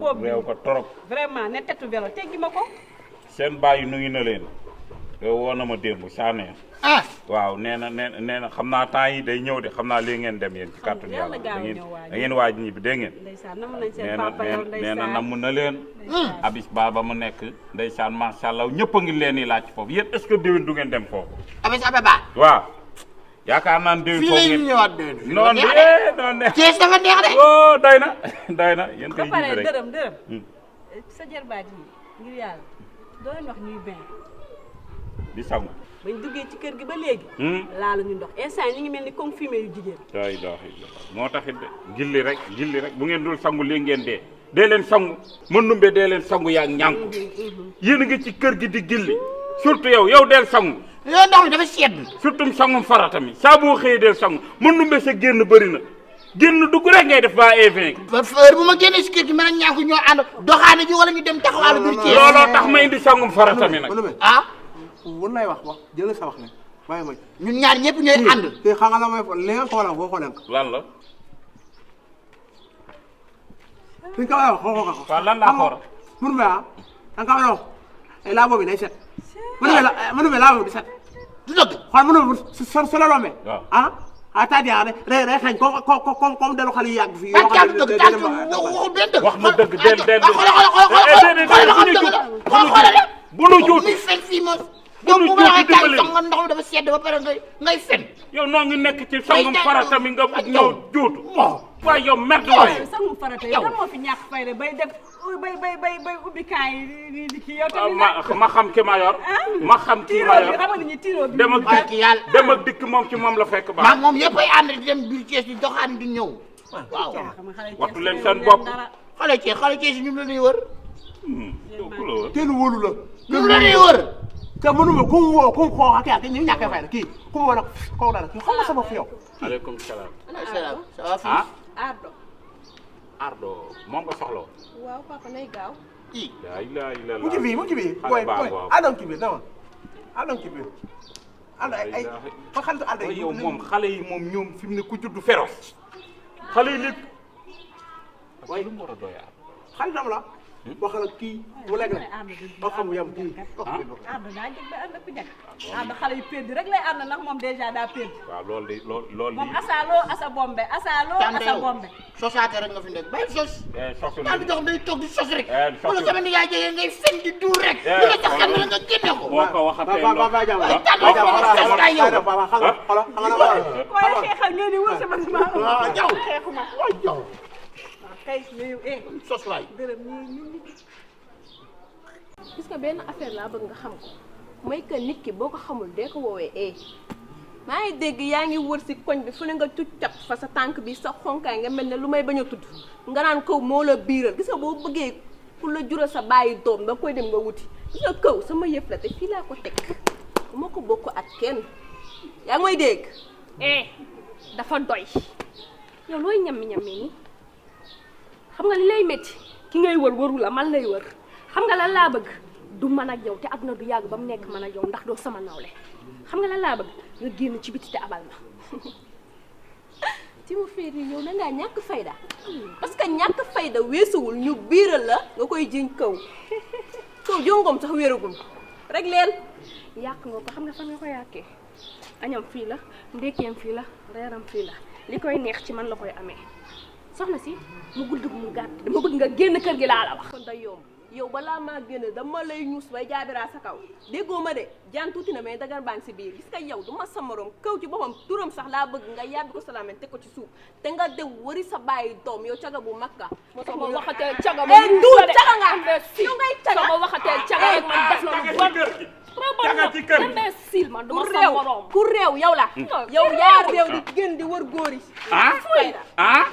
boobu réew ko trop vraiment ne tetu vélo teggi ma ko seen bàyyi nuyu na leen woo na ma démb saanee waaw nee na xam naa temps yi day ñëw de xam naa léegi ngeen dem yéen ci kàttanu yàlla da ngeen waaj ñibbi dégg ngeen nee na namm na leen abis ba mu nekk ndeysaan macha allah ñëpp a ngi leen di laaj foofu yéen est-ce que déwén du ngeen dem foofu abis ababa waaw yaakaar naa ne déwén foofu ngeen ñëwaat déwén noonu de Thiès dafa neex de oh doy na yéen koy ba pare rek dërëm sa jërbaat yi ngir yàlla doo leen wax ñuy bain di sangu bañ duggee ci kër gi ba léegi laalu ñu ndox instant yi ñu ngi mel ni comme fumier yu jigéen ay moo taxit de gilli rek bu ngeen dul sangu léegi ngeen dee leen sangu mandombe dee leen sangu yaa ñànku yéen a ngi ci kër gi di gilli surtout yow deel sangu yow ndox mi dafa sedd surtout sangum farata mi saa boo xëyee deel sangu mandombe sa génn bëri na génn dugg rek ngay def ba E20 heure bu ma génnee si kër gi mën a ñànku ñoo ànd doxaane ji wala ñu dem taxawaalu biir Thiès looloo tax ma indi sangum farata mi nag wër lay wax jël sa wax ne bàyyi ma ñun ñaar ñëpp ñooy ànd te xam nga la may li nga xoola boo xoolee lan la fi nga wax xool ko waaw lan laa xool mun be danga ka wax laa boobu day set mënu me laa boobu di set du dëgg xool mënu so la rombe c'est-à-dire re xañ comme delu xale yu yàgg fii yoo xam ne waxul benn dëgg wax na dëgg del bu nu juut muy fen fii moom yow bu ma waxee kaay nga ndox mi dafa sedd ba pare ngay fen yow noo ngi nekk ci sangum farata mi nga ñëw juutu waaye yow merde waaye sangum farata yow kan moo fi ñàkk fayda bay def bay ubbi kaay yi di kii yow tamit ma xam ki ma yor ma xam kii ma yor xam nga ni tiro bi dem ak dikk moom ci moom la fekk baax maa moom yëpp ay ànd di dem biir Thiès di doxaan di ñëw waaw waxtu leen seen bopp xale Thiès ñu la ñuy wër teelu wóolu la ñu la ñuy wër te mënuma ku mu woo ku mu xoox ak ñu ñàkkee fay la kii ku mu woo nag kaw dara kii xam nga sama fi yow aleykum salaam ça va fii ardo moom nga soxla woon waaw papa nay gaaw laa ilaaha illallaah mu ci bii booy àndoon ci biir dama àndoon ci biir ànd ay fa xaritu ànd yow moom xale yi moom ñoom fi mu ne ku juddu féroce xale yi lépp waaye lu mu war a doyaat xaritam la boo xam ne kii mu lekk la ba xam yam kii ardo daa jëg ba ànd ku nekk ardo xale yu perdi rek lay ànd ndax moom déjà daa perdi waaw loolu moom asaaloo asa bombe asaaloo asa bombe sosaate rek nga fi nekk bay sos sosu daal di jox day toog di sos rek wala sama ni yaay jege ngay fen di duur rek bu la tax xam la nga génne ko boo ko waxatee koy xeexal ngeen di wër sama ma jaw xeexuma jaw kay nuyu sos waay gërëm ñi gis nga benn affaire laa bëgg nga xam ko mooy que nit ki boo ko xamul dee ko woowee maa ngi dégg yaa ngi wër si koñ bi fu ne nga tuj cap fa sa tànk bi sa xonkaay nga mel ne lu may bañ a tudd nga naan kaw moo la biiral gis nga boo bëggee ku la jural sa bàyyi doom da koy dem nga wuti gis nga kaw sama yëf la te fii laa ko teg bu ma ko bokk ak kenn yaa ngi may dégg dafa doy yow looy ñammi-ñammi nii xam nga li lay métti ki ngay wër wëru la man lay wër xam nga lan laa bëgg du man ak yow te àdduna du yàgg ba mu nekk man ak yow ndax doo sama nawle xam nga lan laa bëgg nga génn ci biti te abal ma ti mu féeri yow na ngaa ñàkk fayda parce que ñàkk fayda weesuwul ñu biiral la nga koy jiñ kaw jongoom sax wéeragul rek leen yàq nga ko xam nga fan nga ko yàqee añam fii la ndékkeem fii la reeram fii la li koy neex ci man la koy amee soxna si mu gudd mu gàtt dama bëgg nga génn kër gi laa la wax kon day yomb yow balaa maa génn dama lay ñuus bay jaabiraa sa kaw déggoo ma de jaan tuuti na mais dagar baa ngi si biir gis nga yow du ma sa morom kaw ci boppam turam sax laa bëgg nga yàbbi ko salaamen teg ko ci suuf te nga dem wari sa bàyyi doom yow caga bu makka sama waxatee caga duul caga nga am yow ngay caga sama waxatee caga rek man def na lu bon caga ci kër imbécile man duma sa morom ku réew yow la yow yaa réew di gën di wër góor yi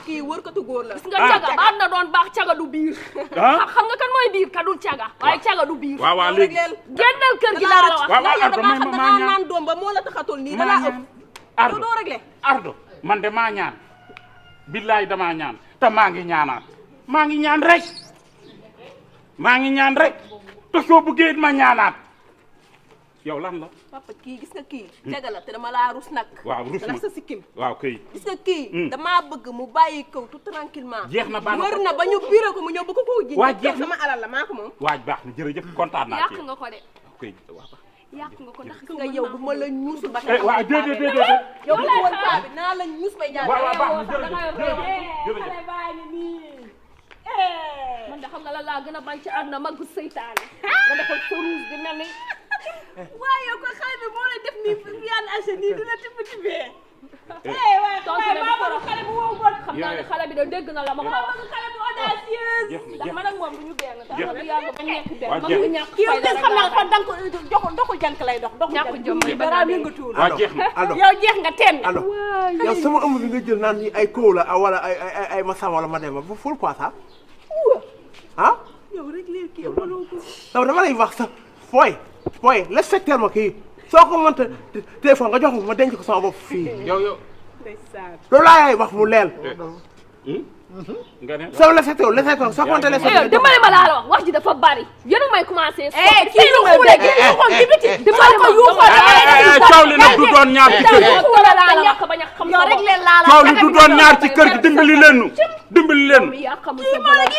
kii wërkatu góor la gis nga caga baat na doon baax caga du biir xam nga kan mooy biir ka dul caga waaye caga du biir waaw léegi génnal kër gi laa la wax waaw yow damaa xam dangaa naan doom ba moo la taxatul nii da laa ëpp doo réglé ardo man de maa ñaan billaay damaa ñaan te maa ngi ñaanaat maa ngi ñaan rek te soo bëggee ma ñaanaat yow lan la. papa kii gis nga kii. tega la te dama laa rus nag. waaw rus ma sa sikkim. waaw kay. gis nga kii. damaa bëgg mu bàyyi kaw tout tranquillement. jeex na baax na wër na ba ñu biire ko mu ñëw ba ko ji. waa jeex na sama alal la maa ko moom. waaj baax na jërëjëf kontaan naa ci. yàq nga ko de. kay waaw. yàq nga ko ndax gis nga yow bu ma la ñuusu ba. waaw déedéet. yow bu woon paa bi naa la ñuus bay jaar. waaw baax na jërëjëf. xale baa ngi nii. man de xam nga la laa gën a bañ ci àdduna magu seytaane. nga defal sa rouge di mel ni. waaye yow ko xale bi moo lay def nii yaan ase nii dina tibbee. tontu maa bëgg xale bu wow bon. xam naa ne xale bi de dégg na la ma ko wax. xale bu audacieuse. ndax man ak moom du ñu benn. ndax man yàgg ba nekk benn. waa man jeex mu ñàkk kii yow fayda gis rek xam naa laa kon da nga ko doxu jànk lay dox. ñàkk jom mooy ba dara yëngatuwul. waa jeex na. yow jeex nga teen. alors yow sama ëmb bi nga jël naan ni ay kaw la wala ay masam wala ma dem ba ful quoi ça ah. yow rek léegi kii mënoo ko. donc dama lay wax sax fooy respecté ma kii soo ko mënta téléphone nga jox ma denc ko sama bopp fii. yow. ndeysaan. loolu laa wax mu leel. nga ne. soo respecté soo ko mënta respecté. dimbali ma laa la wax ji dafa bari yéen a may commencé. kii yu xuule kii yu xool ci biti. dimbali ko yu xool coow li nag du doon ñaar ci kër gi. yow rek leen laa la. coow li du doon ñaar ci kër gi dimbali leen nu.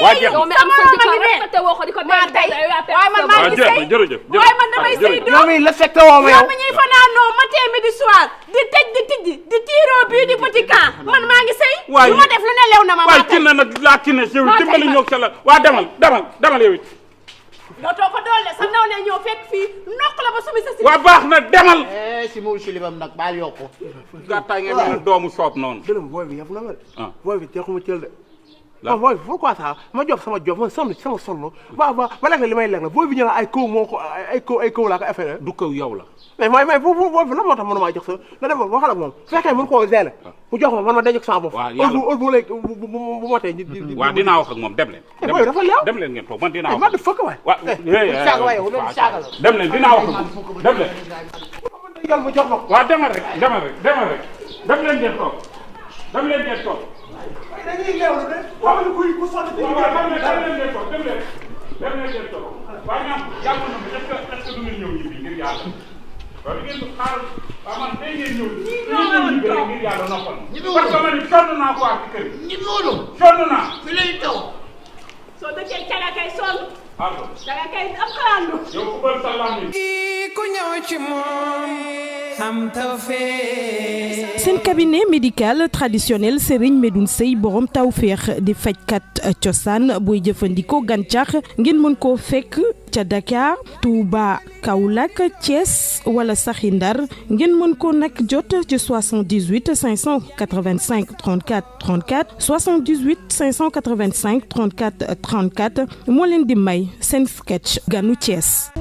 waa jeex yow mi am sa jëkkër respecté woo ko di ko waaye man maa ngi sëy jërëjëf waaye man damay sëy doom. yow mii respecté woo ma yow. yow mi ñuy fanaanoo matin midi soir di tëj di tijji di tiiroo bii di petit camp man maa ngi sëy. waay lu ma def lu ne lew na ma waay kii na nag laa kii na yow dimbali ñoo sa la waa demal yow it. dootoo ko doole sa naw ne ñëw fekk fii nokk la ba sumi sa si. waa baax na demal. si muul si libam nag baal yokku. gàttaay ngeen mel ne doomu soob noonu. dërëm booy bi yëpp na ma de. ah booy bi teexuma cël de. ah booy bi pourquoi ça ma job sama job man sonn sama sonn ba lekk la li may lekk la booy bi ñu ay kaw moo ko ay kaw laa ko affaire du kaw yow la. mais booy bi lan moo tax mënuma jox sa na dem waxal ak moom su fekkee mën koo gérer mu jox ma man ma denc ko sama bopp. waaw yàlla bu léegi bu motee waaw dinaa wax ak moom dem leen. booy dafa leew dem leen ngeen toog man dinaa wax. man de fokk waay. dem leen dinaa wax ak moom dem leen. yàlla mu jox ma ko. waaw demal rek dem leen ngeen toog dañuy leewlu de xam nga kuy ku sonn ci dem leen ngeen toog waaye ñoom jàmm na ma est-ce que du ngeen ñëw ñibbi ngir yàlla waaw di ngeen xaar waaw man day ngeen ñëw ñibbi rek ngir yàlla noppal parce que man sonn naa ko ci kër ñi loolu. sonn naa fi lay taw. soo dëkkee caga kay sonn. allo caga kay am xalaandu. yow ku bëri sa lam ku ñëw ci moom am tawfeex. seen cabinet médical traditionnel Serigne Medoune Seye borom tawfeex di fajkat cosaan booy jëfandikoo gàncax ngeen mën koo fekk ca Dakar Touba Kaolack Thiès wala saxi Ndar ngeen mën ko nag jot ci 78 585 34 34 78 585 34 34 moo leen di may seen sketch ganu Thiès.